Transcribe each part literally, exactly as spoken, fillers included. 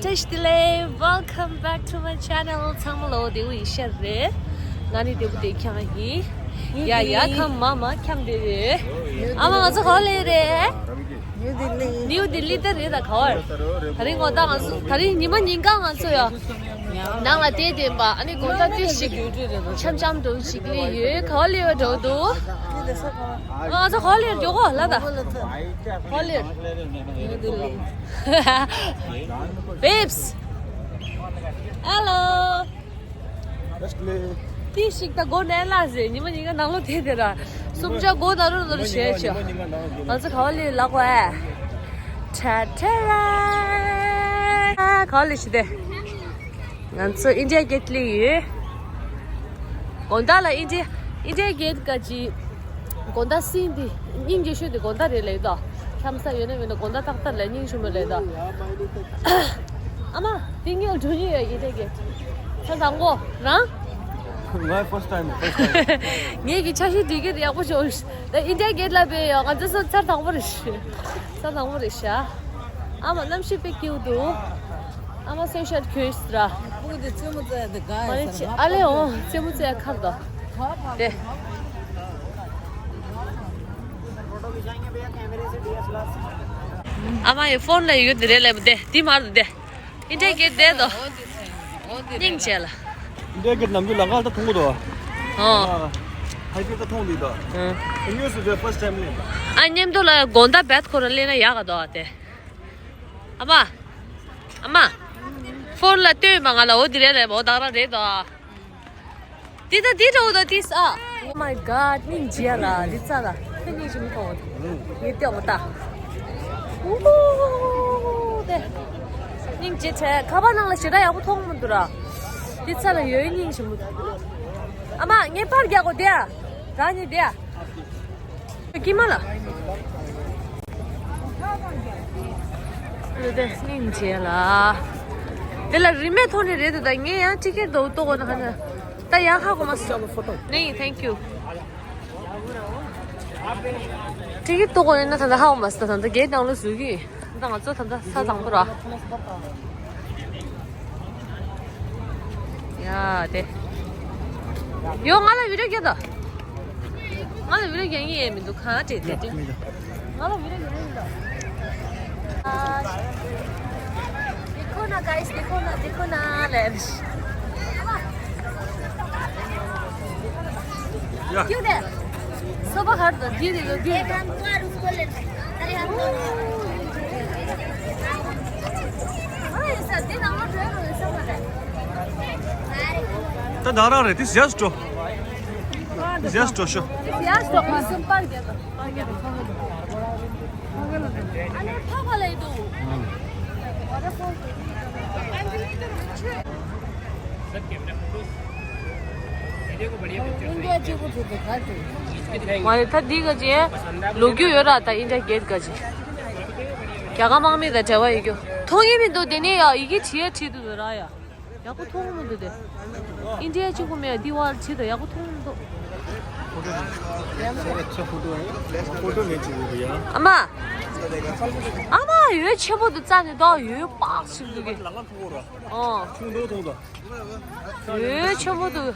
Welcome back to my channel. ཚང་མ་ལོ་བདེ་པོ་ཡིན་ཤག་རེད། ང་ནི་བདེ་པོ་བདེ་རྐྱང་ཡིན། ཡ་ཡ་ཁམས་མ་མ་ཁྱམས་བདེ་རེད། ཨ་མ། ང་ཚོ་ག་པར་སླེབས་རེད། ནིའུ་ལྡི་ལི། ནིའུ་ལྡི་ལི་ད་རེད། ད་ག་པར། ད་རིང་དགོང་དག་ང་ཚོ། ད་རིང་ཉི་མ་ཉིན་གང་ང་ཚོ་ཡ། ནང་ལ་བསྡད་བསྡད་པ། ཨ་ནི་དགོང་དག་ཏོག་ཙམ་འཆམ་འཆམ་འདྲ་ཞིག་སླེབས་ཡོད། ག་པར་སླེབས་པ་འདྲ་འདུག་ཨ། ང་ཚོ་ག་པར་སླེབས། མགྱོགས་པོ་ལ། ད་ག་པར་སླེབས། ནིའུ་ལྡི་ལི། Babes. Hello. ཏོག་ཙམ་ད་མགོ་ནས་ལ་ཟེར། ཉི་མ་ཉིན་གང་ནང་ལོགས་བསྡད་བསྡད་ར། གསུམ་ཆ་མགོ་ནང་རུ་ནང་རུ་བྱས་བྱས། ང་ཚོ་ག་པར་སླེབས་ལབ་གོ་ཨ། ཁྲ་ཁྲ་ར། ག་པར་སླེབས་ཤི་དེ། ང་ཚོ་ཨིན་ཌི་ཡ་གེ་ཊི་སླེབས་ཡོད། དགོང་དག་ལ་ཨིན་ཌི་ཡ། ཨིན་ཌི་ཡ་གེ་ཊི་ག་ཅི། དགོང་དག་སྲིད་དེ། སྙིང་རྗེ་ཤོས་དེ་དགོང་དག་རེད་ལབ་དོ། ཁམས་ས་ཡོད་ན་མེད་ན་དགོང་དག་ཏག་ཏག་ལ་སྙིང་རྗེ་མོ་ལབ་དོ། ཨ་མ། དེ་ངས་འགྲོ་ཉེ་ཡོད། ཨིན་ཌི་ཡ་གེ་ཊི། ཚར་དང་པོ་རང་། ང་first time, first time. ངེད་ཀྱི་འཆར་གཞི་དེ་ག་ཡག་པོ་བྱུང་། ད་ཨིན་ཌི་ཡ་གེ་ཊི་ལ་བས་ཡོད། ང་ཚོ་ཚར་དང་པོ་རེད་ཤག་ཚར་དང་པོ་རེད་ཤག་ཨ་མ། གནམ་གཤིས་དཔེ་སྐྱིད་པོ་འདུག་ཨ་མ། སེམས་ཤར་གྱོན་ཤིག་ར། ཕྲུ་གུ་དེ་རྩེད་མོ་རྩེ་ཡ་དེ་དགའ་ཡ་ཟེར། ཨ་ལེ་འོང་། རྩེད་མོ་རྩེ་ཡ་ཁར་དོ། དེ། ཨ་མ་ཡི་ཕོན་ལ་ཡོད་དེ་རེད་ལབ་དེ། དེ་མར་དེ། ཨིན་ཌི་ཡ་གེ་ཊི་བསྡད་དོ། སྙིང་རྗེ་ལ། ཨིན་ཌི་ཡ་གེ་ཊི་ནམ་རྒྱུན་ལ་ཁ་ད་མཐོང་གི་འདུག་ཨོ། ཧའི་ཝེ་ད་མཐོང་འདུག་ད། ཨ། དངོས་སུ་དེ་first time ལེན། ཨ། མཉམ་དུ་ལ་དགོང་དག་བེད་ཁོ་ར་ལེན་ན་ཡག་ག་འདུག་ཨ། དེ། ཨ་མ། ཨ་མ། ཕོན་ལ་སྟོན་པ་ང་ལ། འོ་དེ་རེད་རེད། འོ་ད་ག་རང་རེད་དོ། འདི་ད་འདི་འདྲ་བོ་ད་འདི་ས། Oh my god. སྙིང་རྗེ་ལ། འདི་ཙ་ལ་ཁྱོད་སྙིང་རྗེ་མི་ཐོང་། ངས་ལྟོས་མ་ལྟ། ཨུ་ཧུ་ཧུ་ཧུ་ཧུ་ཧུ། དེ་སྙིང་རྗེ་བྱས། ཁ་པར་ནང་ལ་ཞེ་དྲག་ཡག་པོ་མཐོང་མི་འདུག་ར། འདི་ཙ་ལ་ཡོད་སྙིང་རྗེ་མོ། ཨ་མ། ངས་པར་རྒྱག་གོ། དེ་ཡ། རང་ཉིད་དེ་ཡ། ཀྱི་མ་ལ། དེ་སྙིང་རྗེ་ལ། དེ་ལ་རིན་མེད་ཐོག་ནས་རེད་འདུག་ད་ངས་ཡང་ཊི་ཀེ་ཊི་དོ་ལྟོ་གོ་ན་ཧ་ན། ད་ཡང་ཧ་གོ་མ་སོང་། ནི། Thank you. ཊི་ཀེ་ཊི་ལྟོ་གོ་ཡོད་ན་ད་ད་ཧ་གོ་མ་སོང་། ད་ད་གའི་ནང་ལ་ཟུག་གི། ད་ང་ཚོ་ད་ལྟ་ས་དང་པོ་ར། ཡ་དེ། ཡོ། ང་ལ་བི་ཌི་ཡོ་རྒྱག་དང་། ང་ལ་བི་ཌི་ཡོ་རྒྱག་ཡིན་ཡས་མི་འདུག་གང་བྲེལ་བྲེལ་བྲེལ། ང་ལ་བི་ཌི་ཡོ་རྒྱག་ཡིན་འདུག་ཨ། देखो ना गाइस, देखो ना, देखो ना। ले। ཡ། क्यों दे? सोफा हट दो, धीरे दो, धीरे दो। अरे हम दोनों। ད་ད་རང་རེད། This just to, this just to show. This just to, super རྒྱག་དང་། ཨ་ནི་ཕ་ཕ་ལ་ཡི་དུ། མ་རེད། ད་འདི་ག་ཅེ་ལོ་རྒྱུས་ཡོད་ར། ད་ཨིན་ཌི་ཡ་གེ་ཊི་ག་ཅེ། རྒྱ་གར་དམག་མི་དང་འབྲེལ་བ་ཡོད་རྒྱུ་མཐོང་གི་མི་འདུག་དེ་ནས་ཡ་ཡི་གེ་བྲིས་ཡ་བྲིས་འདུག་ར་ཡ། ཡག་པོ་མཐོང་མི་འདུག་དེ། ཨིན་ཌི་ཡ་གཅིག་པུ་མེད། འདི་བར་བྲིས་དང་། ཡག་པོ་མཐོང་མི་འདུག་ཨ་མ། ཨ་མ། འོད་ཆེན་པོ་འདུག་རྩ་ནས་ད་འོད་དཔག་ཞིག་འདུག་གི། ཨོ། འོད་ཆེན་པོ་འདུག་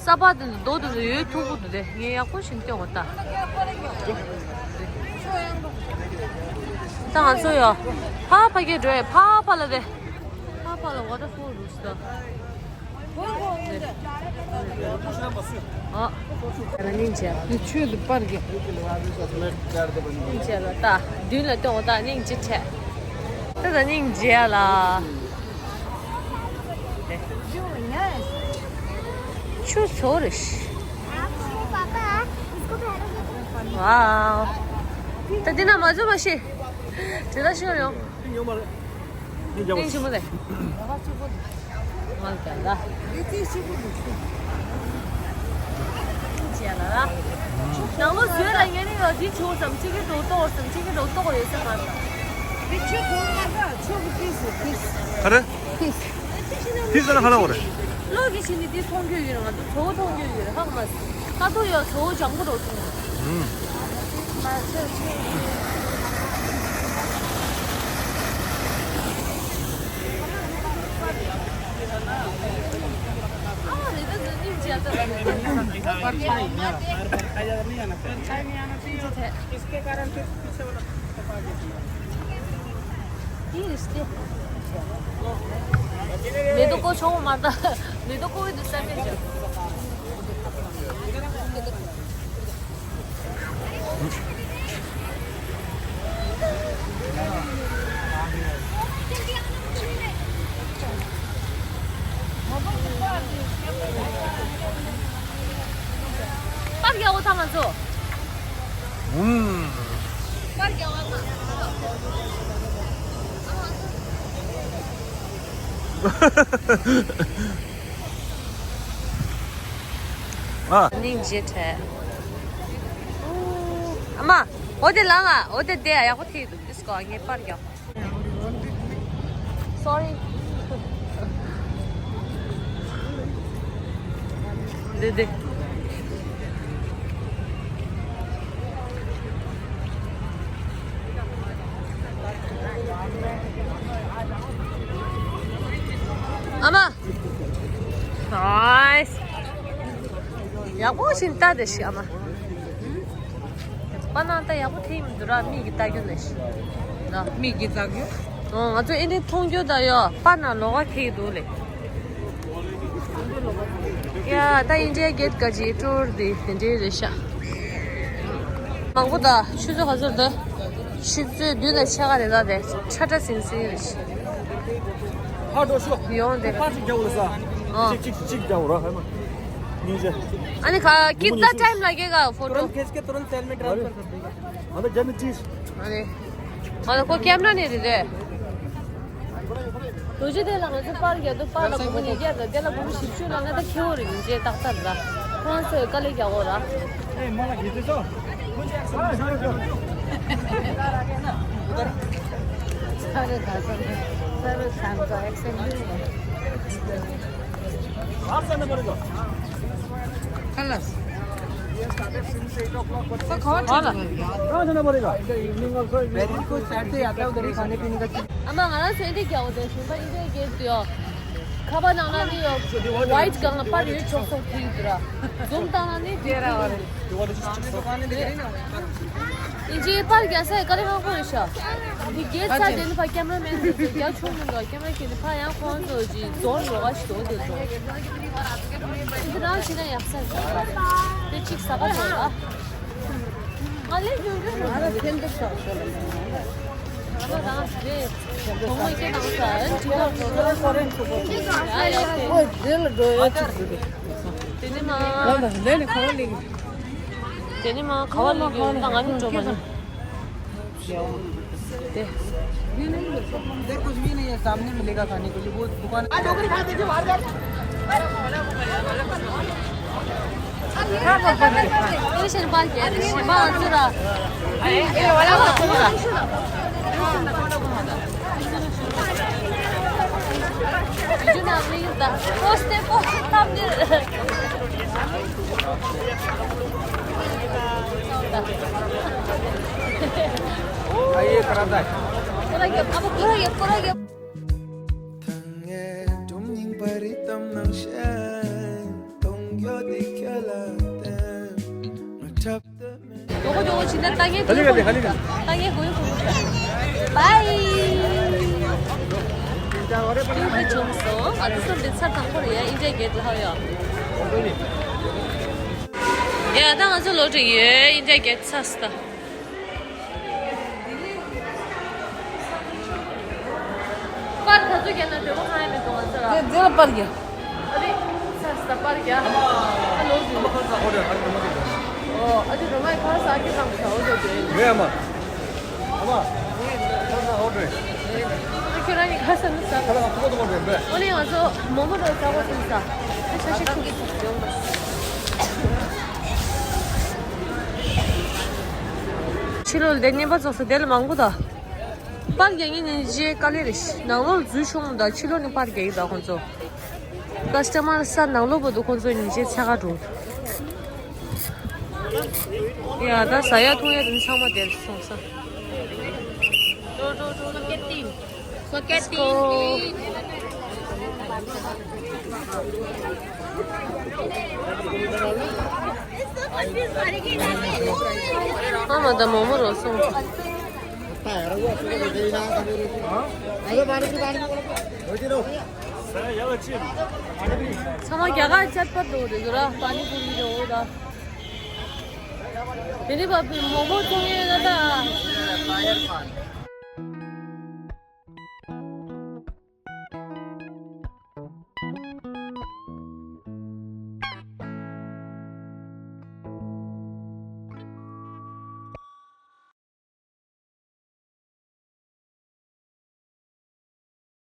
ས་ཕག་དེ་ཚོ་རྡོ་དེ་ཚོ་ཡོད་མཐུག་པོ་འདུག་དེ། ངས་ཡག་པོ་ཞིག་སྟོན་གོ་ད། ད་ང་ཚོ་ཡོ། ཕ་ཕ་གི་འགྲོ་ཡ། ཕ་ཕ་ལ་དེ། ཕ་ཕ་ལ་ཝ་ཊར་ཕོལ་འདུག་ས། ཨ། ཆོས་དུ་པར་གྱི། སྙིང་རྗེ་ལ་ད། མདུན་ལ་སྟོན་གོ་ད། སྙིང་རྗེ་བྱས། ད་ད་སྙིང་རྗེ་ལ། ཆུ་ཚོ་རེ་ཤི། ཝའོ། ད་འདི་ན་མ་འཛུལ་མ་ཤེས། དེ་ལ་ཤོར་ཡོང་། སྙིང་རྗེ་མོ་རེད། ང་ཀྱང་ད། ཅེས་ལ་ར། ནང་ལོ་བཟོས་ལ་ངས་ནི་ཡོད། འདི་ཆུ་བོ་ཙམ་གཅིག་གི་འགྲོ་ལྟོགས་ཙམ་གཅིག་གི་འགྲོ་ལྟོགས་ཡོད་ས་མ་རེད། འདི་ཆུ་བོ་མ་རེད། ཆུ་བོ་ཏིས་ཏིས། ག་རེ། ཏིས། ཏིས་ཟེར་ན་ག་ལ་འོ་རེད། ལོ་གི་ཕྱི་ནི་འདི་མཐོང་རྒྱུ་ཡོད་རེད། ང་ཚོ་ཚོ་བོ་མཐོང་རྒྱུ་ཡོད་རེད། ཧ་གོ་མ་སོང་། ཁ་ཐུག་ཡོད་ཚོ་བོ་ལྗང་ཁུ་འགྲོ་ཐུབ་རེད། ཧུམ། མ་ཆེ་ཆེ། परछाई, हाँ, और परछाई अगर नहीं आना चाहिए। परछाई नहीं आना चाहिए। इसके कारण फिर पीछे वाला कपा देती है। मेरे तो कुछ हो माता, मेरे तो कोई दूसरा नहीं। པར་རྒྱག་འོ་ཐ་མ་ཚོ། ཨུམ། པར་རྒྱག་འོ་ཐ་མ། ཨ། སྙིང་རྗེ་བྲལ། ཨ་མ། འོ་དེ་ལངས་ཨ། འོ་དེ་བསྡད་ཨ། ཡག་པོ་ཐིག་འདུག་དེ་སྐོར་ངས་པར་རྒྱག Sorry. དེ་དེ། ཨ་མ། Nice. ཡག་པོ་ཞིག་ལྟ་དེ་ཤི་ཨ་མ། པ་ན་ད་ཡག་པོ་ཐེབས་མི་འདུག་ར། མིག་གིས་ལྟ་རྒྱུ་ནས་ཤི་ན། མིག་གིས་ལྟ་རྒྱུ། ཨོ་ང་ཚོ་ཨེ་འདྲའི་མཐོང་རྒྱུ་ད་ཡོད། པ་ན་ལོགས་ཀ་ཐེབས་འདུག་ལེ། ཡ་ད་ཨིན་ཌི་ཡ་གེ་ཊི་ག་ཅིག་ཊུར་དེ་དེ་འདྲའི་རེད་ཤག་མང་པོ་ད་ཆུ་ཚོད་ག་ཚོད་འདུག་ཆུ་ཚོད་བདུན་དང་ཕྱེད་ཀ་རེད་ད། དེ་ཆ་ཏྲ་ཟིང་ཟིང་རེད་ཤག་ཡོང་དེ། ཨ་ནི་ཁ་ཀིད་ད་ཊའིམ་ལ་གེ་ག་ཕོ་ཊོ། तुरंत खींच के तुरंत सेल में ट्रांसफर कर देगा। हाँ तो जब चीज अरे। ང་ལ་ཁོ་ཀེམ་ར་ནས་རེད་རེད། ལོ་རྒྱུས་དེ་ལ་ང་ཚོ་པར་རྒྱག་དུས་པར་ལ་སྒོར་མོ་ཉིས་བརྒྱ་དང་དེ་ལ་སྒོར་མོ་བཞི་བཅུ་ལ་ན་ད་ཁེ་བོ་རེད། ཡིན་ཅེས་ཏག་ཏག་ར། ཁོང་ཚོས་དཀའ་ལས་རྒྱག་གོ་ར། ए मलाई घिच्दैछ। साह्रै खर्च साह्रै खान्छ एक्सपेन्सिभ। खलास। कहाँ जाना पड़ेगा? पेरेंट्स को साइड से आता है उधर ही खाने पीने का चीज। ཨ་མ་ང་རང་ཚོ་འདི་རྒྱག་འོ་དེ་ཞིང་པ་འདི་གེ་དུ་ཡོ། ཁ་པར་ནང་ན་ནི་ཡོ། ཝའིཊ་གང་ལ་པར་ཡོད་ཆོག་སོགས་ཐིག་དུ་ར། ཛུམ་བཏང་ན་ནི་དེ་ར་བ་རེད། ཨིན་ཇི་པར་རྒྱག་ས་ཡི་དཀའ་ལས་ཁག་པོ་རེད་ཤག་འདི་གེ་ཚ་དེ་ནི་ཕ་ཀེམ་ར་མེན་རྒྱག་ཆོག་མི་འདུག་ཀེམ་ར་ཁྱེར་ནི་ཕ་ཡང་ཁོང་ཚོ་ཅིག་ཛོར་ཡོ་ག་ཞིག་འདུག་དེ་ཚོ། འདི་རང་ཕྱི་ན་ཡག་ས་རེད། དེ་གཅིག་ཟ་ག་ཚོ་ལ། ང་ལས་ཡོང་རྒྱུ་ང་ལ་ཕན་ཐོགས་ཆགས་ཤོར་ལ། ང་ལ་རང་རེད། གྲོགས་མོ་སྐད་གཏོང་ས་ཨེ་འདྲི་ག་འགྲོ་ས་ཡ་ཡ་དེ། ཨོ་དེ་ལ་འགྲོ་ཡ་གཅིག་ཟེར་གི། དེ་ནི་མ། ང་ལ་ལས་ནི་ག་བ་ལེགས། དེ་ནི་མ་ག་བ་ལེགས་ཡོད་ད། ང་ནི་འགྲོ་མ་ཡོང་། इधर कुछ भी नहीं है, सामने मिलेगा खाने के लिए, वो दुकान। ཡོག་གོ་ཡོག་གོ་ཕྱིན་ན་ལྟ་ངན་གོ་ཡོག་གོ་ཕྱིན་ན་ལྟ་ངན་གོ་ཡོག་གོ་ཕྱིན་ན། བཱའི། ཁྱོད་ཁྱོད་སོང་ཨ་ཏི་སོང་འདི་ཚར་དང་པོ་རེད་ཡ། ཨིན་ཌི་ཡ་གེ་ཊི་ལ་ཧོ་ཡོ། ཡ་ད་ང་ཚོ་ལོག་འགྲོ་ཡོད། ཨིན་ཌི་ཡ་གེ་ཊི་ཚར་སོང་ད། པར་ད་ཚོད་རྒྱག་ན་འདོད་པ་ཁང་ཡང་མི་འདུག་ང་ཚོ་ར། དེ་དེ་ལ་པར་རྒྱག་ཨ་རེ། ས་ས་པར་རྒྱག་ཨ་ལོ་ཟིན། ཨོ་ཨ་ཅེ་རོ་མའི་ཁ་ས་ཨ་ཀི་ཁང་ས་འོ་ཟོ་ཟེ། རེད་ཨ་མ། ཨ་མ། ཁ་ས་འོ་རེད། ཨ་ཁྱོད་རང་གི་ཁ་ས་ནི་ས། ཁ་ལ་ཁ་ཐོག་ཐོག་རེད་པས། ཨོ་ནི་ང་ཚོ་མོ་མོ་རོ་ས་བ་ཟིན་ས། ཨ་ཤ་ཤ་ཁུག་གི་ཡོང་མ། ཕྱི་ལོགས་ལ་དེ་ཉན་པ་ཚོགས་ས་དེ་ལ་མང་པོ་དང་། པར་རྒྱག་མཁན་ནི་རྗེས་དཀའ་ལས་རེད། ནང་ལོགས་འཛུལ་ཆོག་མོ་ད་ཕྱི་ལོགས་ནས་པར་རྒྱག་གི་ད་ཁོང་ཚོ། ཀ་སི་ཊ་མར་ས་ནང་ལོགས་བར་དུ་ཁོང་ཚོ་ཉིན་བྱེད་ཚད་ཁ་འགྲོ། ཡ་ད་ཟ་ཡ་འཐུང་ཡ་དེ་ཚང་མ་དེར་སོང་ས། འགྲོ་འགྲོ་འགྲོ་འགྲོ། Let's go. ཨ་མ་ད་མོག་མོག་རོ་སོང་། ཚང་མ་རྒྱ་གར་ཆད་པ་འགྲོ་རེད་ཟེར་ར། པ་ནི་པུ་རི་རེད་འོ་ད། དེ་ནི་བ་མོག་མོག་འཐུང་ཡས་ན་ད།